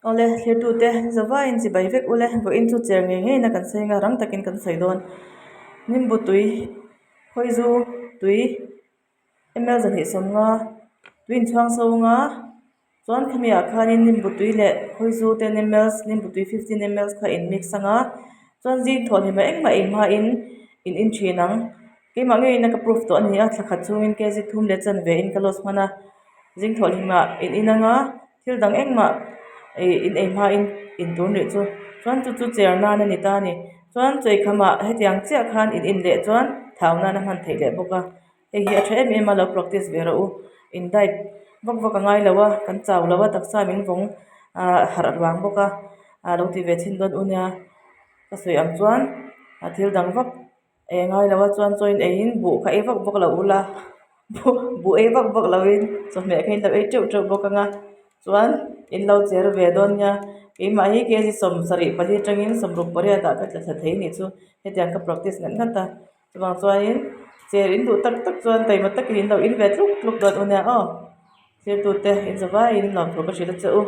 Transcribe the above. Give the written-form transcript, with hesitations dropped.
Awle, thirtute, zavaiin chibai vek ule, vawiin chu cher ngei ngeiin a kan sawi anga rang takin kan sawi dawn. Nimbu tui, khawizu tui, ml 250, tui inchhuang so anga chuan khami ah khanin nimbu tui leh khawizu ten ml, nimbu tui 15 ml kha in mix anga chuan zing thawhhlim ah engmah ei hmain in in thin ang. Keimah ngeiin a ka proof tawh a ni a, thla khat chhungin kg thum leh chanve in ka loss hman a, zing thawhhlim ah in in anga. Thil dang engmah ih in ei hmain in tur nih chu chuan chu chu chair nan a ni ta a ni. Chuan chawikhamah hetiang chiah khan in in leh chuan thau nan a hman theih leh bawk a. Hei hi a tha em em a lo practice ve rawh u. In diet vak vak a ngai lo a, kan chau lo a taksa min vawng ah harh vang bawk a ah lo ti ve chhin dawn u nia. Ka sawi ang chuan ah thil dang vak. Ei ngai lo a chuan chaw in eiin buh kha ei vak vak lo ula buh buh ei vak vak loin chawhmeh kha in lo ei teuh teuh bawk anga chuan in lo cher ve dawn nia keimah hi kg 74 atangin 68 ah ka tla thla thei anih chu hetiang ka practice ngat ngat a chuvang chuanin cher in duh tak tak chuan taima takin in lo in ve tluk tluk dawn u nia aw thirtute in zavaiin lawmthu ka hrilh a che u.